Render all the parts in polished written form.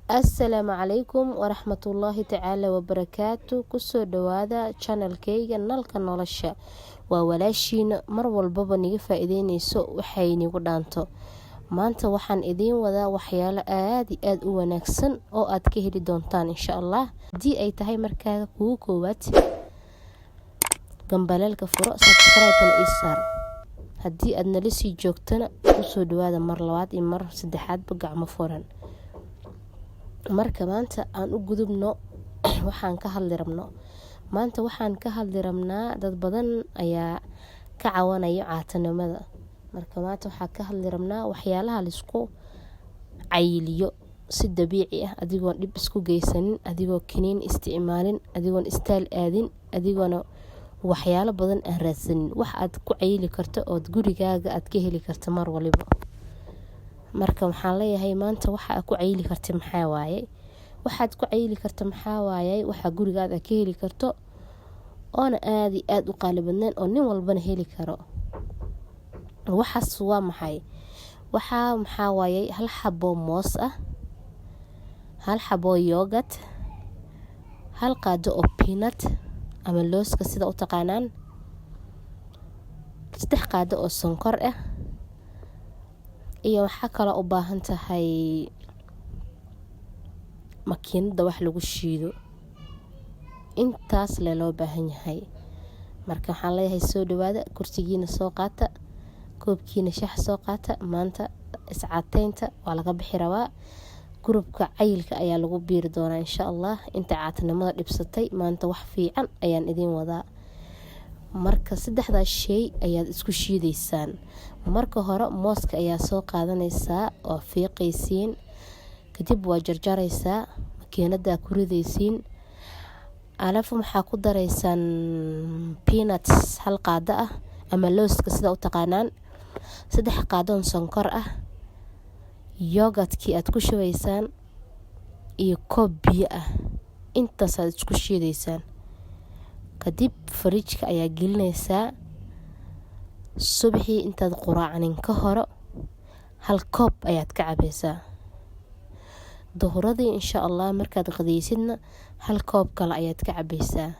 Asalaamu calaykum waraxmatullaahi tacaala wabarakaatu. Kusoo dhawaada channelkayga Nalka Nolosha. Waa walaashiina mar walbaba niga faa-iideyneyso waxay nigu dhaanto. Maanta waxaan idiin wadaa waxyaalo aada iyo aada u wanaagsan oo aad ka heli doontaan, insha Allah. Haddii ay tahay markaaga kugu koowaad, gambaleelka furo, subscribe-na ii saar. Haddii aad nala sii joogtana, kusoo dhawaada mar labaad iyo mar saddexaadba, gacmo furan. Marka maanta aan u gudubno waxaan ka hadli rabno. Maanta waxaan ka hadli rabnaa, dad badan ayaa ka cawanayo caatanimada. Marka maanta waxaan ka hadli rabnaa waxyaalaha laisku cayiliyo si dabiici ah, adigoon dhib isku geysanin, adigoo kiniin isticmaalin, adigoon istaal aadin, adigoona waxyaalo badan aan raadsanin, wax aad ku cayili karto ood gurigaaga aad ka heli karto mar waliba. Marka waxaan leeyahay, maanta waxa aad ku cayili karta maxaa waaye? Waxaad ku cayili karta maxaa waaye? Waxaa gurigaada ka heli karto oona aada iyo aada u qaali badnayn oo nin walbana heli karo. Waxaas waa maxay? Waxaa maxaa waayey? Hal xaboo moos ah, hal xaboo yogurt, hal qaado oo peanut ama looska sida u taqaanaan, 3 qaado oo sonkor ah, iyo waxaa kaloo u baahan tahay makiinada wax lagu shiido. Intaas le loo baahan yahay. Marka waxaan leeyahay, soo dhawaada, kursigiina soo qaata, koobkiina shax soo qaata. Maanta iscaateynta waa laga bixi rabaa, gurubka cayilka ayaa lagu biiri doonaa, insha Allah. Inta caatinimada dhibsatay, maanta wax fiican ayaan idiin wadaa. Marka saddexdaas shay ayaad isku shiideysaan. Marka hore mooska ayaa soo qaadanaysaa oo fiiqaysiin, kadib waa jarjaraysaa, makiinada ku ridaysiin. Alafu maxaa ku dareysaan? Peanuts hal qaado ah ama looska sida u taqaanaan, 3 qaadoon sonkor ah, yogurtkii aad ku shubaysaan iyo koob biyo ah. Intaasaad isku shiidaysaan. Kadib fariijka ayaa gelinaysaa. Subaxii intaad quraacnin ka horo hal koob ayaad ka cabaysaa. Duhuradii, insha Allah, markaad qadaysidna hal koob kale ayaad ka cabaysaa.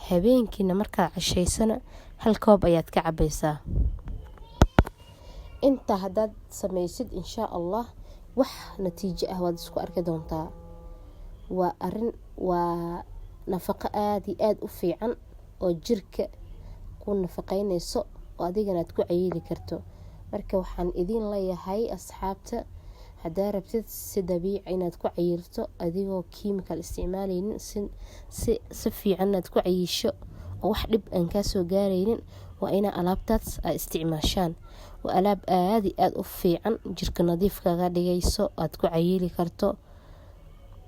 Habeenkiina markaad cashaysana hal koob ayaad ka cabaysaa. Intaa haddaad sameysid, insha Allah, wax natiijo ah waad isku arki doontaa. Waa arin, waa nafaqo aada iyo aada u fiican oo jirka ku nafaqeyneyso oo adigana aad ku cayili karto. Marka waxaan idiin leeyahay, asxaabta, haddaa rabtid si dabiici inaad ku cayilto adigoo chemical isticmaaleynin, si fiican inaad ku cayisho oo wax dhib aan kaasoo gaareynin, waa inaa alaabtaas aad isticmaashaan. Waa alaab aada iyo aada u fiican, jirka nadiif kaga dhigayso, aad ku cayili karto,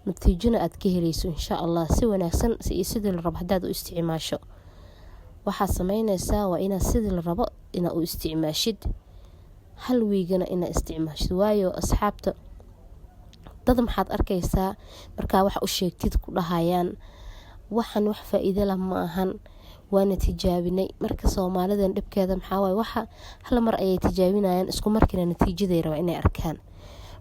natiijona aad ka heleyso, insha Allah, si wanaagsan iyo sidii la rabo haddaad u isticmaasho. Waxaad sameyneysaa waa inaad sidii la rabo inaad u isticmaashid, hal wiigana inaad isticmaashid. Waayo asxaabta, dad maxaad arkaysaa markaa wax u sheegtid ku dhahayaan, "Waxan wax faa-iido lah ma ahan, waana tijaabinay." Marka Soomaalidan dhibkeeda maxaa waaye? Waxa hal mar ayay tijaabinayaan, isku markiina natiijaday rabaa inay arkaan.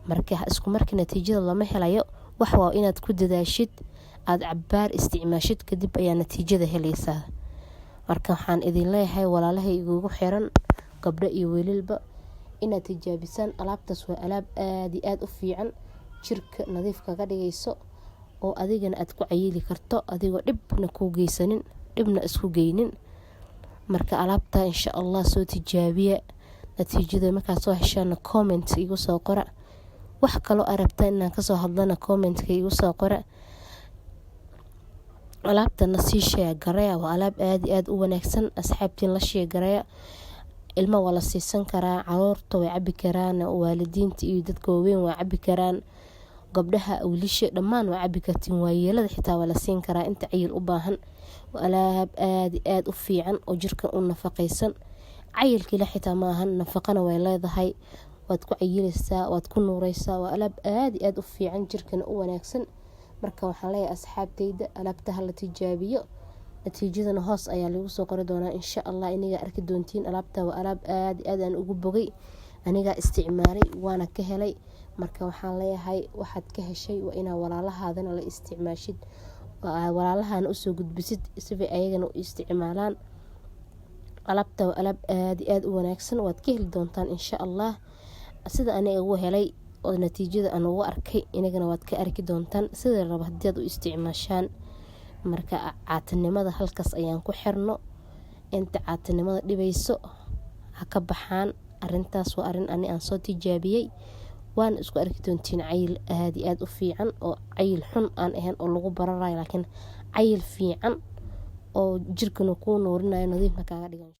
Marka isku markii natiijada lama helayo. Wax waa inaad ku dadaashid, aada cabaar isticmaashid, kadib ayaa natiijada helaysaa. Marka waxaan idin leeyahay, walaalahay igugu xiran, gabdho iyo wiililba, inaad tijaabisaan alaabtaas. Waa alaab aada iyo aada u fiican, jirka nadiif kaga dhigayso oo adigana aad ku cayili karto adigoo dhibna kuu geysanin, dhibna isku geynin. Marka alaabta, insha Allah, soo tijaabiya. Natiijada markaad soo heshaana comment igu soo qora. Wax kaloo aa rabtaan inaan kasoo hadlana commentka igu soo qora. Alaabtana sii share gareya. Waa alaab aada iyo aada u wanaagsan. Asxaabtiin la share gareya. Ilma waa la siisan karaa, caruurta way cabi karaan, waalidiinta iyo dadka waaweyn waa cabi karaan, gabdhaha, wiilasha, dhammaan waa cabi kartiin, waayeelada xitaa waa la siin karaa inta cayil u baahan. Waa alaab aada iyo aada u fiican oo jirka u nafaqeysan. Cayilkiila xitaa maahan, nafaqana way leedahay. Waad ku cayileysaa, waad ku nuureysaa. Waa alaab aada iyo aada u fiican, jirkana u wanaagsan. Marka waxaan leeyahay, asxaabteyda, alaabta hala tijaabiyo. Natiijadana hoos ayaa lagu soo qori doonaa, insha Allah, inaga arki doontiin. Alaabta waa alaab aada iyo aad aan ugu bogay. Anigaa isticmaalay, waana ka helay. Marka waxaan leeyahay, waxaad ka heshay waa inaa walaalahaadana la isticmaashid, walaalahana usoo gudbisid sibay ayagana u isticmaalaan. Alaabta waa alaab aada iyo aada u wanaagsan, waad ka heli doontaan insha Allah. Sida aniga ugu helay oo natiijada aan ugu arkay, inagana waad ka arki doontaan sida raba hadii aad u isticmaashaan. Marka caatinimada halkaas ayaan ku xirno. Inta caatinimada dhibayso ha ka baxaan arintaas. Waa arin ani aan soo tijaabiyey, waana isku arki doontiin cayil aada iyo aada u fiican, oo cayil xun aan ahayn oo lagu bararayo, laakiin cayil fiican oo jirkana kuu nuurinayo, nadiifna kaaga dhigan.